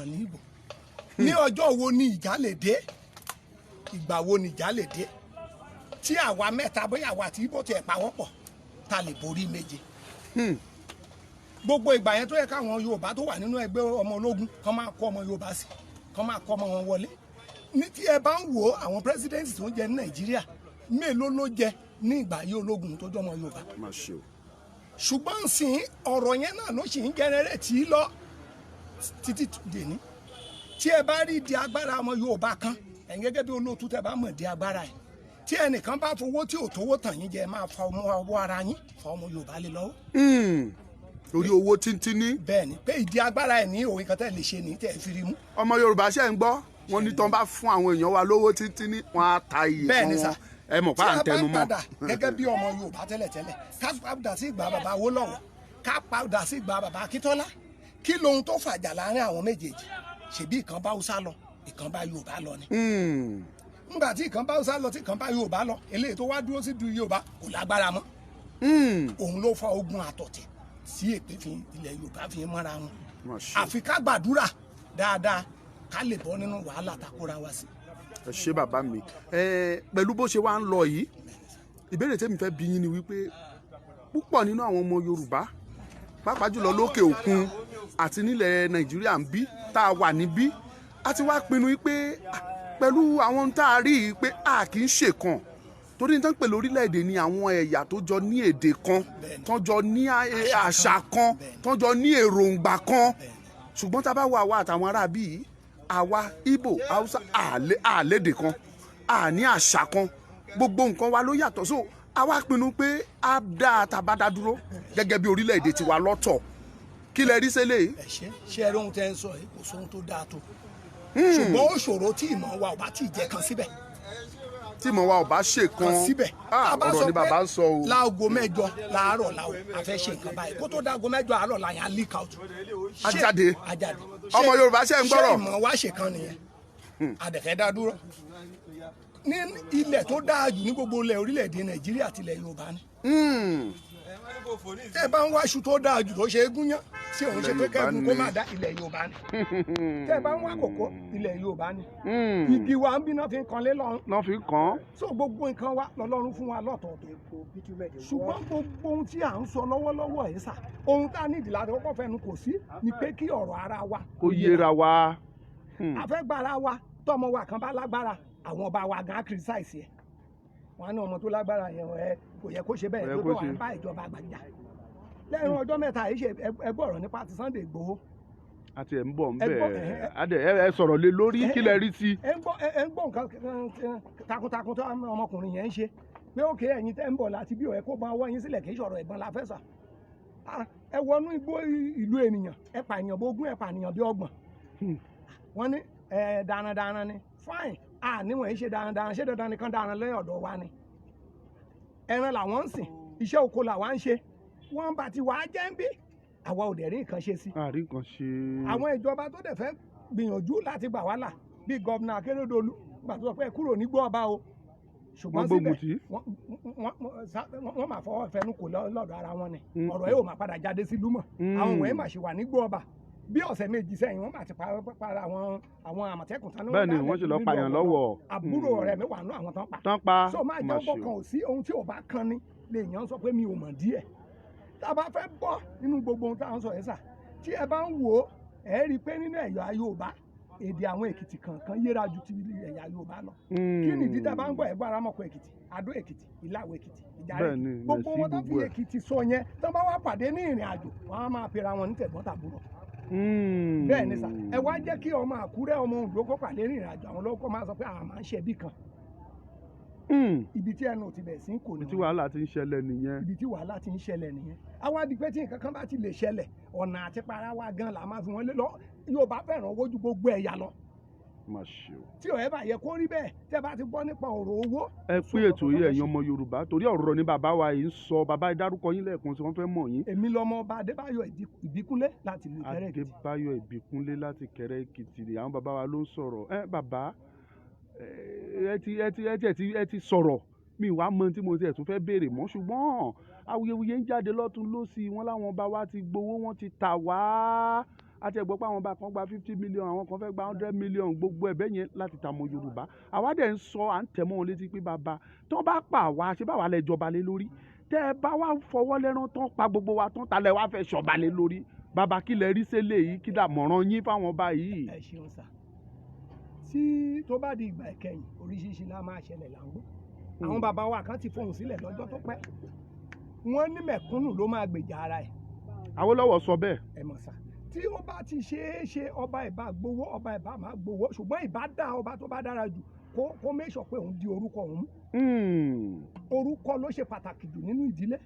Ọ̀kan ní Ìgbò. Ní ọjọ́ wo ni ìjà lè dé? Ìgbà wo ni ìjà lè dé tí àwa mẹ́ta, bóyá àwa àti Ìgbò tiẹ̀ pawọ́pọ̀, ta lè borí méje? Gbogbo ìgbà yẹn tó yẹ káwọn Yorùbá tó wà nínú ẹgbẹ́ ọmọ ológun kán máa kó ọmọ Yorùbá sí, kán máa kó ọmọ wọn wọlé. Ní tí ẹ bá ń wo àwọn president tó ń jẹ ní Nàìjíríà, mélòó ló jẹ ní ìgbà yìí ológun tó jọmọ Yorùbá? Má ṣe o. Ṣùgbọ́n sìn ọ̀rọ̀ yẹn náà ló sì ń generate lọ títí dèní. Tí ẹ bá rí di agbára ọmọ Yorùbá kan, ẹ̀yin gẹ́gẹ́ bí olóòtú tẹ bá mọ̀ di agbára ẹ̀, tí ẹnìkan bá fowó tí ò tówó tàn yín jẹ, máa fa ọmọ ọwọ́ ara yín fa ọmọ Yorùbá lé lọ́wọ́. Torí owó tíntínní. Bẹ́ẹ̀ ni, pé ìdí agbára ẹ̀ ní òwe kan tẹ́ lè ṣe ní tẹ́ fi rí mú. Ọmọ Yorùbá, ṣe ń gbọ́? Wọn ní tán bá fún àwọn èèyàn wa lówó tíntínní, wọn á ta iye Bẹ́ẹ̀ ni fún sà. wọn. Ẹ mọ̀ pa à ń tẹnu Tí a bá mọ́. padà gẹ́gẹ́ bí ọmọ Yorùbá tẹ́lẹ̀tẹ́lẹ̀, ká padà sí ìgbà bàbá Awólọ́wọ̀, ká padà sí ìgbà bàbá Akíntọ́lá, kí lohun tó fàjà láàrin àwọn méjèèjì? Ṣèbí ìkan bá Haúsá lọ, ìkan bá Yorùbá lọ ni. Ńgbà tí ìkan bá Haúsá lọ, tí ìkan bá Yorùbá lọ, eléyìí tó wá dúró sí du Yorùbá kò lágbára mọ́. Òun ló fa ogun àtọ̀tẹ̀ tí èpè fi ilẹ̀ Yorùbá fi mọ́ra wọn. Má ṣe. Àfi ká gbàdúrà dáadáa ká lè bọ́ nínú wàhálà takora wa sí. Ẹ ṣé, bàbá mi. Ẹ pẹ̀lú bó ṣe wá ń lọ yìí, ìbéèrè tèmi fẹ́ bi yín ni wípé púpọ̀ nínú àwọn ọmọ Yorùbá, pàápàá jùlọ lókè òkun àti nílẹ̀ Nàìjíríà ń bí tá a wà níbí, a ti wá pinnu wípé pẹ̀lú àwọn tá a rí i pé a kì í ṣèkan, torí ní tán pè lórílẹ̀‐èdè ni àwọn ẹ̀yà tó jọ ní èdè kan, tó jọ ní àṣà kan, tó jọ ní èròǹgbà kan. Ṣùgbọ́n tá a bá wo àwa àtàwọn ará bíi àwa Ìgbò, Haúsá, àlédè kan, àní àṣà kan, gbogbo nǹkan wa ló yàtọ̀. So àwa pinnu pé a dá a bá dá dúró gẹ́gẹ́ bí orílẹ̀-èdè tiwa lọ́tọ̀. Kí lẹ rí sẹ́lẹ̀? Ẹ ṣe ṣe, ẹ rí ohun tẹ́ ń sọ yìí, kò sóhun tó dáa tó, ṣùgbọ́n ó ṣòro tí ìmọ̀ wa ò bá tí ì jẹ́ kan síbẹ̀. Tí ìmọ̀ wa ò bá ṣe kan Kan síbẹ̀. Ah, Tá a bá ọ̀rọ̀ sọ ni pé bàbá ń sọ o. Láago 8 láàárọ̀ làwọn a fẹ́ ṣe nǹkan báyìí, kó tó dáago 8 àárọ̀ làyàn á leak out. Á jáde. Á jáde. Ọmọ Yorùbá, ṣe ń gbọ́rọ̀? Ṣé ìmọ̀ wa ṣe kan nìyẹn? Àdẹ̀fẹ́ dá dúró ní ilẹ̀ tó dáa jù ní gbogbo ilẹ̀ orílẹ̀-èdè Nàìjíríà àti ilẹ̀ Yorùbá ni. Tẹ́ ẹ bá ń wáṣu tó dáa jù tó ṣe é gúnyán tí òun ṣe pé Ilẹ̀ kẹ́gùn Yorùbá kó ni. má dá, ilẹ̀ Yorùbá ni. Tẹ́ ẹ bá ń wá kòkó, ilẹ̀ Yorùbá ni. Igi wa ń bíná fi ń kanlé lọ́rùn. Náà fi kàn án. So gbogbo nǹkan wa lọ́lọ́run fún wa lọ́tọ̀ọ̀tọ̀, ṣùgbọ́n gbogbo ohun tí à ń sọ lọ́wọ́lọ́wọ́ ẹ̀ sà, ohun tá a nídìí láti kọ́kọ́ fẹnu kò sí ni pé kí ọ̀rọ̀ ara wa kó yéra wa. A fẹ́ gbára wa. Tọmọ wa kan bá lágbára, àwọn ọba wa gan criticize ẹ̀. Wọn á ní ọmọ tó lágbára yẹn, ẹ kò yẹ kó ṣe bẹ́ẹ̀. Kò yẹ tó kó bá wà ṣe. Bá ìjọba àgbàjà lẹ́yìn ọjọ́ 3 yìí ṣe, ẹgbọ́ ọ̀rọ̀ nípa ti Sunday Igboho. Àti ẹ̀ ń bọ̀ ń Ẹ bẹ̀. gbọ́, Adẹ ẹ sọ̀rọ̀ lé lórí. Kí lẹ rí sí? Ẹ ń gbọ́ nǹkan takuntakun tó ọmọkùnrin yẹn ń ṣe pé òkè ẹ̀yin tẹ́ ń bọ̀ láti bí ò ẹ kó bá ọwọ́ yín sílẹ̀, kì í ṣọ̀rọ̀ ìbọn la fẹ́ sà. Ah, ẹ wọnú igbó ìlú ènìyàn, ẹ pààyàn bí 20, ẹ pààyàn bí 30. Wọ́n ní ẹ darandaran ni. Fine, à níwọ̀n yìí ṣe darandaran. Ṣé dandan nìkan daran lẹ́yìn ọ̀dọ̀ wa ni? Ẹran làwọn ń sìn, iṣẹ́ oko làwọn ń ṣe. Wọ́n bá ti wàá jẹ́ ń bí, àwa ò dẹ̀ rí nǹkan ṣe sí. Àrí nǹkan ṣe. Àwọn ìjọba tó dẹ̀ fẹ́ gbìyànjú láti gbà wá là, bíi Governor Akérédolú, gbà tó sọ pé ẹ kúrò nígbó ọba o, ṣùgbọ́n Wọ́n gbógun síbẹ̀ tì í. wọ́n máa fọwọ́ fẹnu kò lọ́dọ̀ ara wọn ni. Ọ̀rọ̀ yóò máa padà jáde sílùú mọ̀. Àwọn wọ̀nyí máa ṣe wà nígbó ọba. Bí ọ̀sẹ̀ 2 sẹ́yìn, wọ́n máa ti para àwọn Àmọ̀tẹ́kùn tán ní Bẹ́ẹ̀ ni, dálẹ̀ wọ́n ṣe lọ nílùú pààyàn Ọ̀wọ̀. lọ́wọ́. Àbúrò ọ̀rẹ́ mi wà nú àwọn tán pa. Tán pa. So máa Má jẹ́ ṣe o. ọkọ̀ kan ò sí ohun tí ò bá kan ni lèèyàn sọ pé mi ò mọ̀ díẹ̀. Tá a bá fẹ́ bọ́ nínú gbogbo ohun tá à ń sọ yẹn sà, tí ẹ bá ń wò ó, ẹ rí i pé nínú ẹ̀yà Yorùbá, èdè àwọn Èkìtì kankan yéra ju ti ẹ̀yà Yorùbá lọ. Kí nìdí? Tá a bá ń gbọ́ Ẹ̀gbọ́n Arámọ̀kọ Èkìtì, Adó Èkìtì, Ìlàwọ̀ Èkìtì, Ìjàrẹ́ Bẹ́ẹ̀ni, Èkìtì, gbogbo Mẹ̀sí, wọn tó fi gbogbo ẹ̀. Èkìtì sọ yẹn, tó bá wá pàdé ní ìrìn àjò, wọn á máa pera wọn ní tẹ̀gbọ́n tàbúrò. Bẹ́ẹ̀ ni sà. Ẹ wá jẹ́ kí ọmọ Àkúrẹ́, ọmọ Oǹdó kó pàdé ní ìrìn àjò, àwọn olóko máa sọ pé àwọn máa ń ṣe ẹbí kan. Ibi tí ẹnu ti bẹ̀ sí kò ní Ibi tí wàhálà ti ń ṣẹlẹ̀ nìyẹn. Ibi tí wàhálà ti ń ṣẹlẹ̀ nìyẹn. Àwa di pé tí nǹkan kan bá ti lè ṣẹlẹ̀, ọ̀nà àti para wa gan la máa fi wọ́n lé lọ. Yorùbá fẹ́ràn owó ju gbogbo ẹ̀yà lọ. Má ṣe o. Tí ọ̀rẹ́ bá yẹ kó rí bẹ́ẹ̀, tẹ́ bá ti gbọ́ nípa ọ̀rọ̀ owó. Ẹ pín ètò yìí, ẹ̀yin ọmọ Yorùbá, torí ọ̀rọ̀ ni bàbá wa yìí ń sọ. Bàbá yìí, dárúkọ yín lẹ́ẹ̀kan tí wọ́n fẹ́ mọ̀ yín. Èmi lọmọ ọba Adébáyọ̀ Ìbíkúnlé láti ìlú Ìkẹrẹ́ Èkìtì. Adébáyọ̀ Ìbíkúnlé láti Ìkẹrẹ́ Èkìtì ni àwọn bàbá wa ló ń sọ̀rọ̀. Ẹ bàbá, ẹ ti sọ̀rọ̀, mi wàá mọ tí mo ti ẹ̀ tún fẹ́ béèrè mọ́, ṣùgbọ́n awuyewuye ń jáde lọ́tún lọ́sì. Wọn láwọn ọba wa ti gbowó, wọn ti tà wá. Àti ẹ̀gbọ́n pé àwọn ọba kan gba 50 million, àwọn kan fẹ́ gba 100 million, gbogbo ẹ̀bẹ̀ yẹn láti ta ọmọ Yorùbá. Àwa dẹ̀ ń sọ, à ń tẹ̀ mọ́ wọn létí pé bàbá, tí wọ́n bá pa àwa, ṣé báwa lẹ jọba lé lórí? Tẹ́ ẹ bá wá fọwọ́ lẹ́rán tán pa gbogbo wa tán, ta lẹ wá fẹ́ ṣọba lé lórí? Bàbá, kí lẹ rí sẹ́lẹ̀ yìí? Kí làmọ̀ràn yín fáwọn ọba yìí? Ẹ ṣeun sà. Tí tó bá di ìgbà ìkẹyìn, oríṣiríṣi la máa ṣẹlẹ̀ là ń gbọ́. Àwọn bàbá wa kan ti fohùn sílẹ̀ lọ́jọ́ tó pẹ́. Wọ́n ní mẹ̀kúnnù ló máa gbèjà ara ẹ̀. Awólọ́wọ̀ sọ bẹ́ẹ̀. Ẹ mọ̀ sá, tí ó bá ti ṣeé ṣe, ọba ìbá gbowó, ọba ìbá máa gbowó, ṣùgbọ́n ìbá dá ọba tó bá dára jù kó make sure pé òun di orúkọ òun mú. Orúkọ ló ṣe pàtàkì jù nínú ìdílé.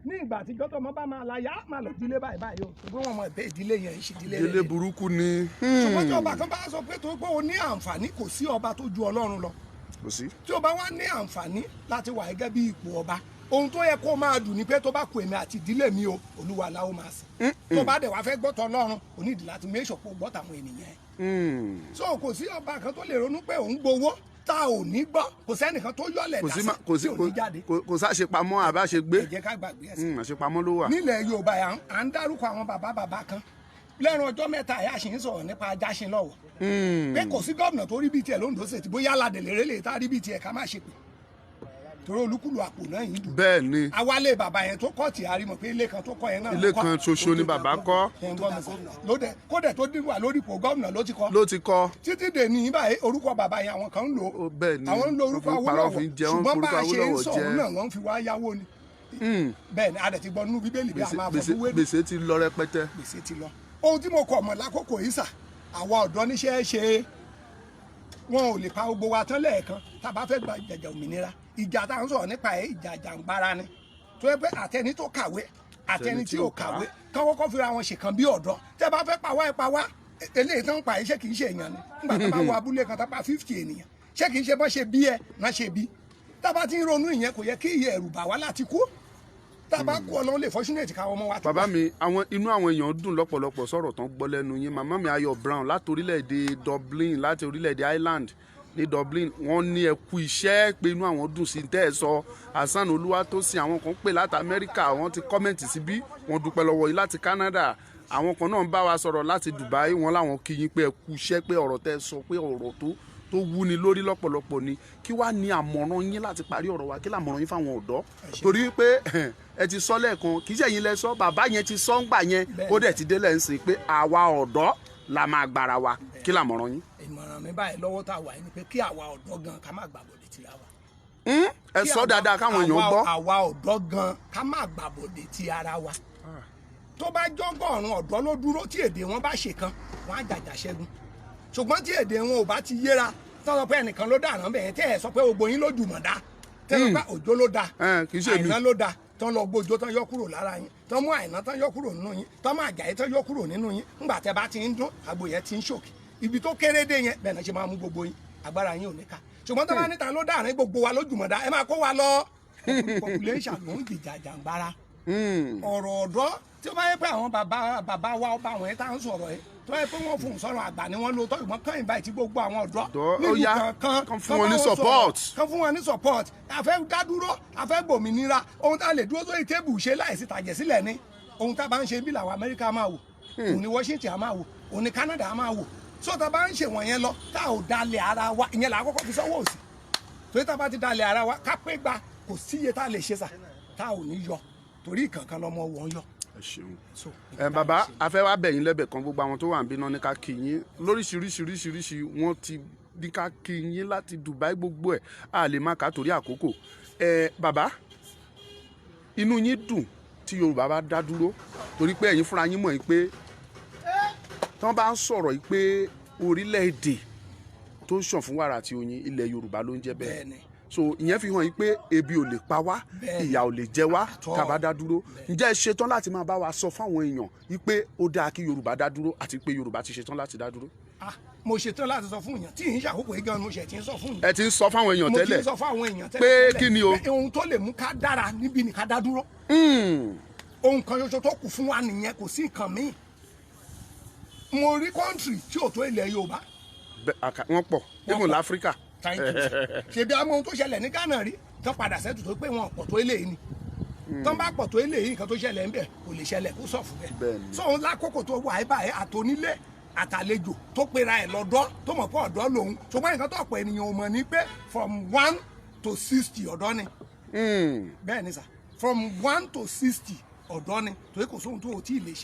Ní ìgbà àtijọ́, tọmọ bá máa la yá máa lọ ìdílé báyìí báyìí o, ṣùgbọ́n wọn mọ ẹ̀bẹ́ ìdílé yẹn ń ṣe ìdílé Ìdílé rere. burúkú ni. Ṣùgbọ́n tí ọba kan bá sọ pé tó pé o ní àǹfààní, kò sí ọba tó ju Ọlọ́run lọ. Kò sí. Tí o bá wá ní àǹfààní láti wà gẹ́gẹ́ bí ipò ọba, ohun tó yẹ kó máa dùn ni pé tó bá kú èmi àti ìdílé mi o, Olúwa la ó máa sìn. Tó bá dẹ̀ wá fẹ́ gbọ́tọ̀ Ọlọ́run, o ní ìdí láti make sure pé o gbọ́tọ̀ àwọn ènìyàn ẹ̀. So kò sí ọba kan tó lè ronú pé òun gbowó tá ò ní gbọ́. Kò sẹ́nìkan tó yọ̀lẹ̀ Kò sí dásí kò sí tí ò ní jáde. Kò sáṣepamọ́ àbáṣegbé. Ẹ jẹ́ ká gbàgbé ẹ̀sìn. Àṣepamọ́ ló wà. Nílẹ̀ Yorùbá, à ń dárúkọ àwọn bàbá bàbá kan lẹ́nu ọjọ́ mẹ́ta ẹ̀, a sì ń sọ̀rọ̀ nípa Ajáṣin lọ́wọ́ pé kò sí gómìnà tó rí bíi tiẹ̀ lóńdó ṣètì, bóyá aládèlérè lè tá rí bíi tiẹ̀, ká má ṣe pé torí olúkúlù àpò náà yìí dùn. Bẹ́ẹ̀ ni. Awálé bàbá yẹn tó kọ́ tí a rí mọ̀ pé ilé kan tó kọ́ yẹn náà ló Ilé kọ́. kan ṣoṣo ni bàbá kọ́. Ẹ̀ ń gbọ́ mi sọ. Lóde kódẹ̀ tó dín wà lórí ipò gómìnà ló ti kọ́. Ló ti kọ́. Títí dè ní báyìí, orúkọ bàbá yẹn àwọn kan ń lò ó. Ó, bẹ́ẹ̀ ni. Àwọn ń lo orúkọ Wọ́n fi ń parọ́, Awólọ́wọ̀, fi ń jẹ, wọ́n ṣùgbọ́n bá forúkọ a ṣe ń Awólọ́wọ̀ sọ̀rọ̀ jẹ. náà, wọ́n fi wá yáwó ni. Bẹ́ẹ̀ ni, a dẹ̀ ti gbọ́ nínú Bíbélì bí a máa Gbèsè fọdún wédùn. Gbèsè ti lọ rẹpẹtẹ. Gbèsè ti lọ. Ohun tí mo kọ̀ mọ̀ lákòókò yìí sà, àwa ọ̀dọ́ níṣẹ́ ṣe. Wọn ò lè pa gbogbo wa tán lẹ́ẹ̀kan. Tá a bá fẹ́ gba jàjà òmìnira, ìjà tá à ń sọ̀rọ̀ nípa ẹ̀, ìjà jàǹgbara ni, tó yẹ pé àtẹni tó kàwé, àtẹni tí ò kàwé, kán kọ́kọ́ fira wọn ṣèkan bí ọ̀dọ́. Tẹ́ bá fẹ́ pa wá, ẹ pa wá. Eléyìí tán ń pa yìí, ṣé kìí ṣe èèyàn ni? Nígbà tó bá wọ abúlé kan tó pa 50 ènìyàn, ṣé kìí ṣe bọ́n ṣe bí ẹ náà ṣe bí? Tá a bá ti ń ronú ìyẹn, kò yẹ kí ìyẹn ẹ̀rù bà wá láti kú. Tá a bá kú, Ọlọ́run lè fortunate káwọn ọmọ wa tó Bàbá wá. mi, àwọn inú àwọn èèyàn dùn lọ́pọ̀lọpọ̀ sọ̀rọ̀ tán gbọ́ lẹ́nu yín. Màmá mi Ayọ̀ Brown láti orílẹ̀-èdè Dublin, láti orílẹ̀-èdè Ireland ní Dublin, wọ́n ní ẹ kú iṣẹ́, pé inú àwọn dùn sí tẹ́ ẹ sọ. Hasan Olúwatósìn, àwọn kan pè láti Amẹ́ríkà, wọ́n ti comment síbí, wọ́n dúpẹ́ lọ́wọ́ yín. Láti Canada, àwọn kan náà ń bá wa sọ̀rọ̀ láti Dubai, wọ́n láwọn kí yín pé ẹ kú iṣẹ́, pé ọ̀rọ̀ tẹ́ ẹ sọ, pé ọ̀rọ̀ tó wúni lórí lọ́pọ̀lọpọ̀ ni. Kí wàá ní àmọ̀ràn yín láti parí ọ̀rọ̀ wa? Kí làmọ̀ràn yín fáwọn ọ̀dọ́? Torí pé ẹ ti sọ lẹ́ẹ̀kan, kì í ṣe ẹ̀yin lẹ sọ, bàbá yẹn ti sọ ń gbà yẹn, ó dẹ̀ ti délẹ̀ ń sìn pé àwa ọ̀dọ́ la máa gbára wa. Kí làmọ̀ràn yín? Ìmọ̀ràn mi báyìí lọ́wọ́ tá a wà yìí ni pé kí àwa ọ̀dọ́ gan ká má gbàbọ̀dé tira wa. Ẹ Kí sọ dáadáa káwọn èèyàn gbọ́. Àwa ọ̀dọ́ gan ká má gbàbọ̀dé ti ara wa. Tó bá jọ́gọ̀rùn ọ̀dọ́ ló dúró, tí èdè wọn bá ṣe kan, wọn á jàjà ṣẹ́gun. Ṣùgbọ́n tí èdè wọn ò bá ti yéra, tó sọ pé ẹnìkan ló dàrán bẹ́ẹ̀, tẹ́ ẹ sọ pé gbogbo yín ló jùmọ̀ dá, tẹ́ ẹ sọ pé Òjó ló dá, Kì í ṣe mi. Àìná ló dá, tán lọ gbójó, tán yọ kúrò lára yín, tán mú Àìná, tán yọ kúrò nínú yín, tán mú Àjàyí, tán yọ kúrò nínú yín, ńgbà tẹ́ bá ti ń dún àgbo yẹn ti ń ṣòkè, ibi tó kéré dé yẹn, bẹ́ẹ̀ náà ṣe máa mú gbogbo yín, agbára yín ò ní ká. Ṣùgbọ́n tó bá níta ló dàrin gbogbo wa lójúmọ̀ dá, ẹ máa kó wa lọ. Population ló ń jìjà jàǹgbara. Ọ̀rọ̀ ọ̀dọ́, tí ó bá yẹ pé àwọn bàbá bàbá wa, ọba àwọn yẹn tá à ń sọ̀rọ̀ yìí, tó yẹ pé wọ́n fún un sọ̀rọ̀ àgbà ni wọ́n lò tọ́, ìgbọ́n kàn invite gbogbo àwọn ọ̀dọ́ Ọ̀dọ́, ó nílùú yá, kankan, kán fún wọn bá ní sọ̀rọ̀, support. Kán fún wọn ní support. A fẹ́ dá dúró, a fẹ́ gbòmìnira. Ohun tá a lè dúró sórí table ṣe láìsí tàjẹ̀ sílẹ̀ ni ohun tá a bá ń ṣe bí làwọn Amẹ́ríkà máa wò, òun ni Washington á máa wò, òun ni Canada á máa wò. So tá a bá ń ṣe wọ̀nyẹn lọ, tá a ò dalẹ̀ ara wa, ìyẹn là á kọ́kọ́ fi sọ́wọ́ òsì, torí tá a bá ti dalẹ̀ ara wa, ká pé gba, kò síye tá a lè ṣe sà tá a ò ní yọ, torí ìkànkan lọmọ wọn yọ. Ẹ ṣeun. So Ẹ bàbá, a fẹ́ wá bẹ̀yìn lẹ́bẹ̀ kan. Gbogbo àwọn tó wà ń bínú ní ká kí yín lóríṣiríṣiríṣiríṣi. Wọ́n ti ní ká kí yín láti Dubai, gbogbo ẹ̀ a lè má kà torí àkókò. Ẹ bàbá, inú yín dùn tí Yorùbá bá dá dúró, torí pé ẹ̀yin fúnra yín mọ̀ yín pé tí wọ́n bá ń sọ̀rọ̀ yìí pé orílẹ̀-èdè tó ń ṣàn fún wàrà àti oyin, ilẹ̀ Yorùbá ló ń jẹ́ bẹ́ẹ̀. Bẹ́ẹ̀ni. So ìyẹn fi hàn yín pé ebi ò lè pa wá, ìyà ò lè jẹ wá Àtọ́. tá a bá dá dúró. Ǹjẹ́ ẹ ṣetán láti máa bá wa sọ fáwọn èèyàn yìí pé ó dáa kí Yorùbá dá dúró, àti pé Yorùbá ti ṣetán láti dá dúró? Ah, mo ṣetán láti sọ fún èèyàn. Tí ì ń ṣàkókò yìí gan, mo ṣe ti ń sọ fún yín. Ẹ ti ń sọ fáwọn èèyàn Mo ti tẹ́lẹ̀? ń sọ fún àwọn èèyàn tẹ́lẹ̀ Pé tẹ́lẹ̀. kí ni o? Pé ohun tó lè mú ká dára níbi ni ká dá dúró. Ohun kan ṣoṣo tó kù fún wa nìyẹn, kò sí nǹkan míì. Mo rí country tí ò tó ilẹ̀ Yorùbá. Wọ́n pọ̀ even pọ̀. láfíríkà. Thank you. Ṣebí àmọ́ ohun tó ṣẹlẹ̀ ní Ghana rí tán padà sẹ́tù tó pé wọn pọ̀ tó eléyìí ni. Tó ń bá pọ̀ tó eléyìí, nǹkan tó ṣẹlẹ̀ ń bẹ̀ kò lè ṣẹlẹ̀ kó sọ̀fù bẹ́ẹ̀. So òun lákòókò tó wà báyìí, àtònílé àtàlejò tó pera ẹ̀ lọ́dọ́, tó mọ̀ pé ọ̀dọ́ lòun, ṣùgbọ́n nǹkan tó ọ̀pọ̀ ènìyàn ò mọ̀ ní pé from 1 to 60 ọ̀dọ́ ni. Bẹ́ẹ̀ ni sà, from 1 to 60 ọ̀dọ́ ni, torí kò sóhun tó o tí ì lè ṣe.